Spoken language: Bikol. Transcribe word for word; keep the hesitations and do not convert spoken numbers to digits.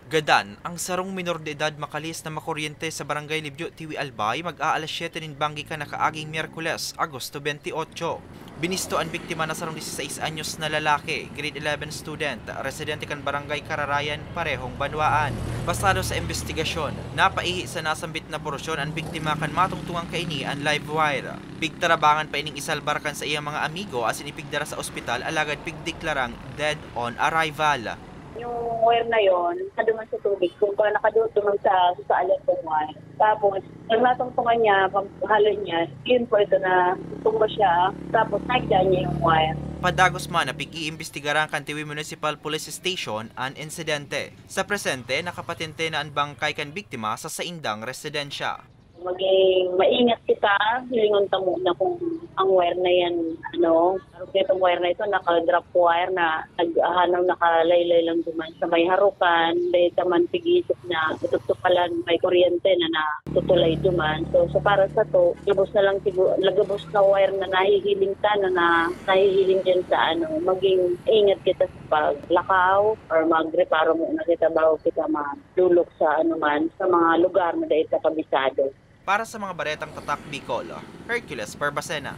Gadan, ang sarong minor de edad makalis na makuryente sa Barangay Libyo, Tiwi, Albay, mag-aalas siyete nin banggi kan nakaaging Miyerkules, Agosto twenty-eight. Binisto an biktima na sarong dieciséis anyos na lalaki, grade eleven student, residente kan Barangay Kararayan, parehong banwaan. Basado sa imbestigasyon, napaihi sa nasambit na porosyon an biktima kan matungtungan kaini an live wire. Pigtarabangan pa ining isalbar kan sa iyang mga amigo asin ipigdara sa ospital alagad pigdeklarang dead on arrival. Yung wire na yon, naduman sa tubig. Kung pa nakaduman sa, sa alin kong wire. Tapos, nang natungtungan niya, paghalon niya, yun po ito na tumba siya. Tapos, naigdaan niya yung wire. Padagos man na pig-iimbestigaran kan Tiwi Municipal Police Station an insidente. Sa presente, nakapatente na an bangkay kan biktima sa saindang residensya. Maging maingat kita, hilingon ta muna kung ang wire na yan, ano, itong wire na ito, naka-drop wire na nag-ahanaw, nakalaylay lang duman sa may harukan, dahil ka man tig-isip na ito, ito pala may kuryente na natutulay duman. So, so para sa to, gabos na lang siguro, gabos na wire na nahihiling ta, na, na nahihiling dyan sa ano, maging ingat kita sa paglakaw or magreparo muna kita bago kita madulok sa ano man, sa mga lugar na dahil sa kabisado. Para sa mga baretang Tatak Bicol, Hercules Barbacena.